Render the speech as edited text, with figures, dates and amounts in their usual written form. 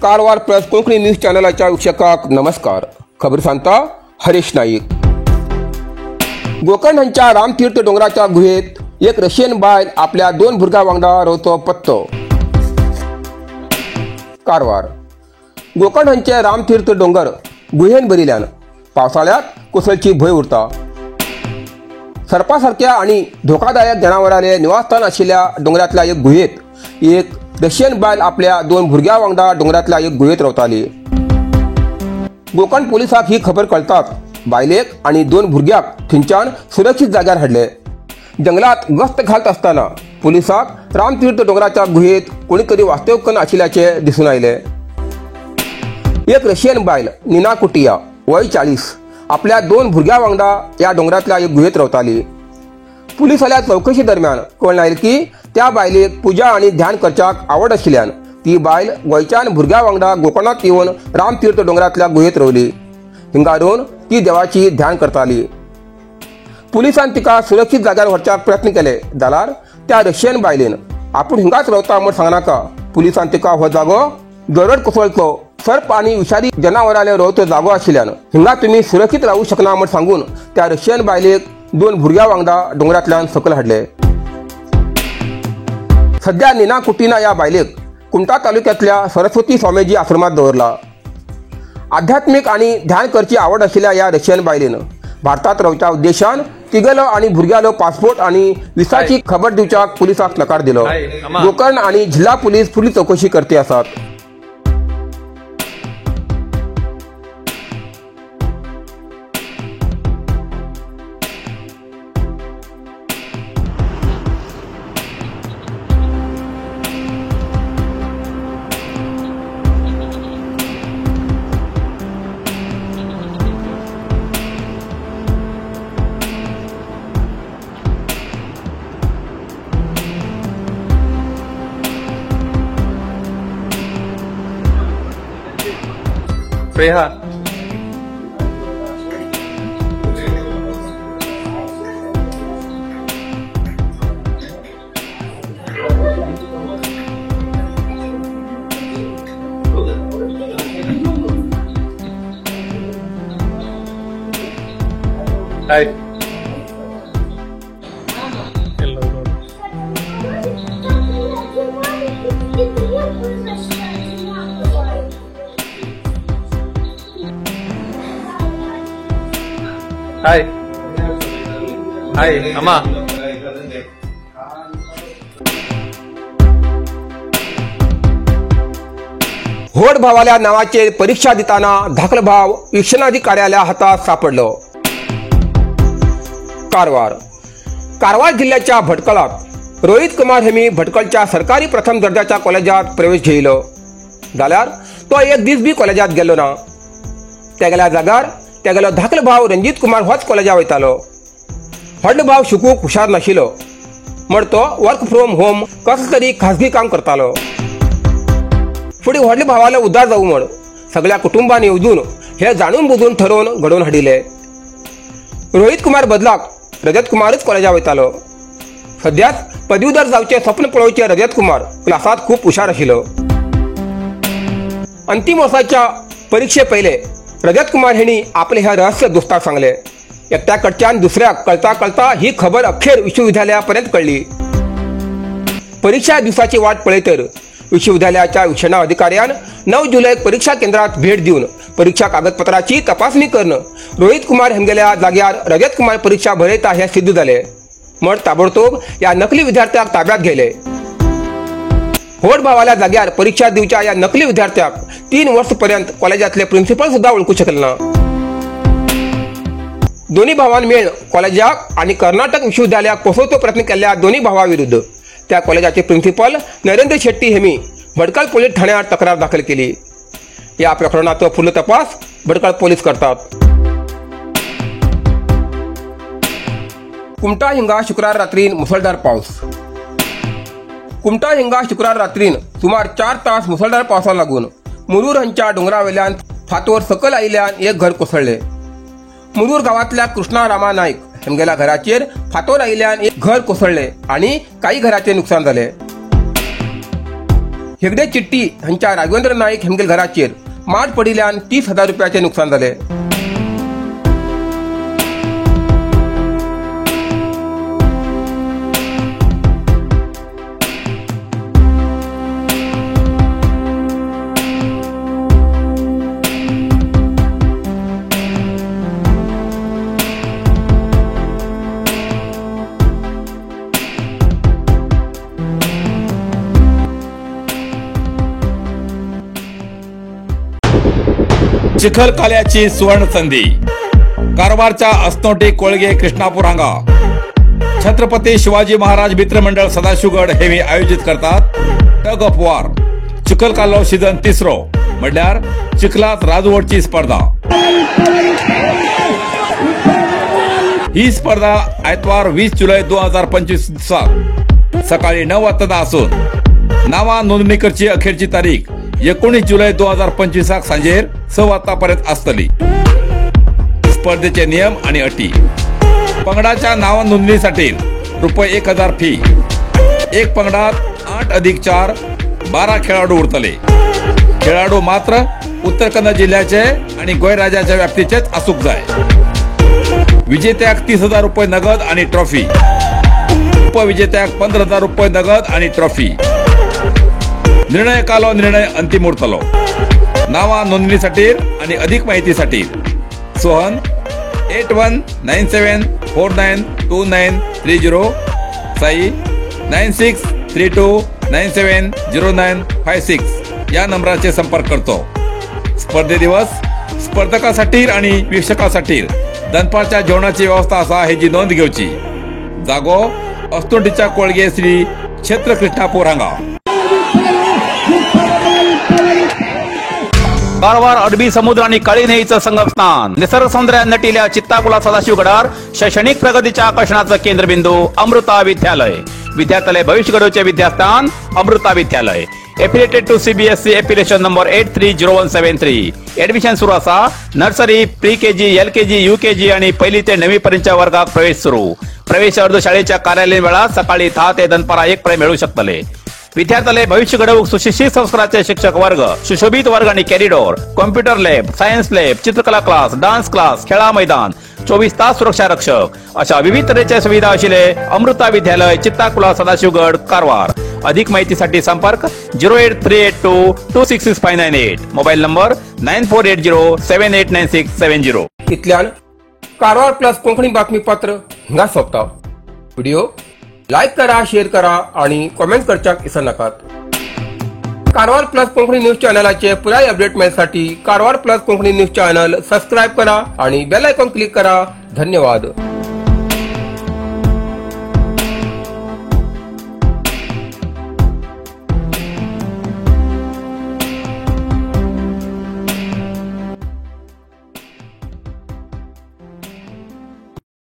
Karwar plus Konkani news चॅनलाच्या वीक्षकांक नमस्कार. खबर सांगता हरीश नाईक. गोकर्ण हांच्या रामतीर्थ दोंगराच्या गुहेत एक रशियन बायल आपल्या दोन भुरग्यां वांगडा रावचो पत्तो. कारवार गोकर्ण हांचे रामतीर्थ दोंगर गुहेन भरिल्ल्यान पावसाळ्यात कोसळची भंय उरता. सर्पासारख्या आणि धोकादायक जनावरांले निवासस्थान आशिल्ल्या दोंगरांतल्या एक गुहेत एक रशियन बायल आपल्या दोन भुरग्यां वांगडा दोंगरांतल्या एक गुहेत रावताली. गोकर्ण पोलिसांक ही खबर कळटाच बायलेक आनी दोन भुरग्यांक थंयच्यान सुरक्षीत जाग्यार हाडले. जंगलात गस्त घालत आसतना पोलिसांक रामतीर्थ दोंगराच्या गुहेत कोणी तरी वास्तव्य करून आशिल्ल्याचें दिसून आयलें. एक रशियन बायल नीना कुटिया वय 40 आपल्या दोन भुरग्यां वांगडा ह्या दोंगरांतल्या एक गुहेत रावताली. पुलिसांल्या चवकशी दरम्यान कळून आयलें की त्या बायलेक पुजा आनी ध्यान करच्याक आवड आशिल्ल्यान ती बायल गोंयच्यान भुरग्यां वांगडा गोकर्णांत येवन रामतीर्थ दोंगरांतल्या गुहेत रावली. हिंगा रावन ती देवाची ध्यान करताली. पुलिसान तिका सुरक्षीत जाग्यार व्हरच्याक प्रयत्न केले जाल्यार त्या रशियन बायलेन आपूण हिंगाच रावता म्हूण सांगनाका. पुलिसान तिका हो जागो दरड कोसळचो सर्प आनी विशारी जनावरांले रावचो जागो आशिल्ल्यान हिंगा तुमी सुरक्षीत रावूं शकना म्हूण सांगून त्या रशियन बायलेक दोन भुरग्यां वांगडा दोंगरांतल्यान सकयल हाडले. सध्या नीना कुटिना ह्या बायलेक कुमटा तालुक्यांतल्या सरस्वती स्वामीजी आश्रमांत दवरला. आध्यात्मीक आनी ध्यान करची आवड आशिल्ल्या ह्या रशियन बायलेन भारतात रावच्या उद्देशान तिगेलो आनी भुरग्यालो पासपोर्ट आनी विसाची खबर दिवच्याक पुलिसांक नकार दिलो. गोकर्ण आनी जिल्हा पुलीस फुडली चवकशी करते आसात. Preha. Hi. Hello. Hi. Hi, Amma. होड भावाल्या नावाचे परीक्षा दिताना धाकलो भाव शिक्षणाधिकाऱ्याल्या हातात सापडलो. कारवार कारवार जिल्ह्याच्या भटकळात रोहित कुमार हेमी भटकळच्या सरकारी प्रथम दर्जाच्या कॉलेजात प्रवेश घेयलो जाल्यार तो एक दीस बी कॉलेजात गेलो ना. तेगेल्या जागार तेगेलो धाकलो भाव रंजीत कुमार होच कॉलेजा वयतालो. व्हडलो भाव शिकूंक हुशार नाशिल्लो म्हण तो वर्क फ्रॉम होम कसलें तरी खाजगी काम करतालो. फुडें व्हडल्या भावालो उद्धार जावं म्हण सगळ्या कुटुंबान येवजून हे जाणून बुजून ठरोवन घडोवन हाडिल्लें. रोहित कुमार बदलाक रजत कुमारच कॉलेजा वयतालो. सद्याच पदवीधर जावचें स्वप्न पळोवचें रजत कुमार क्लासांत खूब हुशार आशिल्लो. अंतीम वर्साच्या परिक्षे पयले रजत कुमार हेणी आपले हे रहस्य दोस्ताक सांगले. एकट्या कडच्यान दुसऱ्याक कळता कळता ही खबर अखेर विश्वविद्यालयापर्यंत कळ्ळी. परीक्षा दिवसाची वाट पळयतर विश्वविद्यालयाच्या शिक्षणा अधिकाऱ्यान 9 जुलैक परीक्षा केंद्रात भेट दिवन परीक्षा कागदपत्राची तपासणी करून रोहित कुमार हेमगेल्या जाग्यार रजत कुमार परीक्षा बरयता हे सिद्ध जाले. म्हण ताबडतोब ह्या नकली विद्यार्थ्याक ताब्यात घेतले. होड भावाल्या जाग्यार परीक्षा दिवच्या ह्या नकली विद्यार्थ्याक 3 वर्ष पर्यंत कॉलेजातले प्रिन्सिपल सुद्धा वळखू शकले ना. दोन्ही भावान मेळ कॉलेजाक आणि कर्नाटक विश्वविद्यालयाक फसोवचो प्रयत्न केल्ल्या दोन्ही भावा विरुद्ध त्या कॉलेजाचे प्रिन्सिपल नरेंद्र शेट्टी हेमी भटकळ पोलीस ठाण्यात तक्रार दाखल केली. या प्रकरणाचो फुडलो तपास भटकळ पोलीस करतात. कुमटा हिंगा शुक्रार रात्रीन मुसळधार पावस. कुमटा हिंगा शुक्रार रात्रीन सुमार 4 तास मुसळधार पावसाक लागून मुरूर हांच्या दोंगरावेल्यान फातोर सकयल आयिल्ल्यान एक घर कोसळ्ळें. मुरूर गांवांतल्या कृष्णा रामा नाईक हेमगेल्या घराचेर फातोर आयिल्ल्यान एक घर कोसळ्ळें आनी काही घराचें नुकसान जालें. हेगडे चिट्टी हांच्या राघवेंद्र नाईक हेमगेल घराचेर माड पडिल्ल्यान 30,000 रुपयाचें नुकसान जालें. चिखलकाल्याची सुवर्ण संधी कारवारच्या असनोटी कोळगे कृष्णापूर हांगा छत्रपती शिवाजी महाराज मित्रमंडळ सदाशिवगड हे आयोजित करतात टग ऑफ वॉर चिखलकालो सीझन तिसरो म्हळ्यार चिखलात राजवटची स्पर्धा. ही स्पर्धा आयतवार 20 जुलै 2025 दिसा सकाळी 9 वाजता असून नावा नोंदणी करची अखेरची तारीख 19 जुलै 2025 सांजेर 6 वाजतापर्यंत असतली. स्पर्धेचे नियम आणि अटी. पंगडाच्या नाव नोंदणीसाठी रुपये 1000 फी. एक पंगडात 8+4 12 खेळाडू उरतले. खेळाडू मात्र उत्तर कन्नड जिल्ह्याचे आणि गोंय राज्याच्या व्याप्तीचेच असूक जाय. विजेत्याक 30,000 रुपये नगद आणि ट्रॉफी. उपविजेत्याक 15,000 रुपये नगद आणि ट्रॉफी. निर्णयकालो निर्णय अंतिम उरतलो. नावा नोंदणीसाठी आणि अधिक माहितीसाठी सोहन 8197492930, साई 9632970956 या नंबराचे संपर्क करतो. स्पर्धे दिवस स्पर्धकासाठी आणि वीक्षकासाठी दनपारच्या जेवणाची व्यवस्था असा हेची नोंद घेवची. जागो अस्तोटीच्या कोळगे श्री क्षेत्र कृष्णापूर हांगा. कारवार अरबी समुद्र आणि काळी न्हंयेचं संगमस्थान निसर्ग सौंदर्यान नटिल्या चित्ताकुला सदाशिवगडार शैक्षणिक प्रगतीच्या आकर्षणाचं केंद्रबिंदू अमृता विद्यालय. विद्यार्थ्यालय भविष्य घडवचे विद्यास्थान Amrita Vidyalaya. Affiliated to CBSE affiliation number 830173. Admission सुरू असा. Nursery, pre KG, LKG, UKG आणि पहिली ते 9वी पर्यंतच्या वर्गात प्रवेश सुरू. प्रवेश अर्ज शाळेच्या कार्यालयीन वेळात सकाळी 10 ते दनपारा 1 पर्यंत मिळू शकतले. विद्यार्थ्याले भविष्य घडवूक सुशिक्षित संस्काराचे शिक्षक वर्ग, सुशोभित वर्ग आणि corridor, computer lab, science lab, चित्रकला क्लास, डान्स क्लास, खेळा मैदान, 24 तास सुरक्षा रक्षक अशा विविध तऱ्हेच्या सुविधा असलेले अमृता विद्यालय, चित्ताकुला, सदाशिवगड, कारवार. अधिक माहितीसाठी संपर्क 08382 266598, मोबाईल नंबर 9480789670. इतल्यान कारवार प्लस कोंकणी बातमीपत्र हिंगा सोंपता. व्हिडिओ लायक करा, शेअर करा आणि कॉमेंट करच्याक इसर नाकात. कारवार प्लस कोंकणी न्यूज चॅनलाचे पुराय update मेळसाठी Karwar plus Konkani news channel subscribe करा आणि बेल आयकॉन क्लिक करा. धन्यवाद.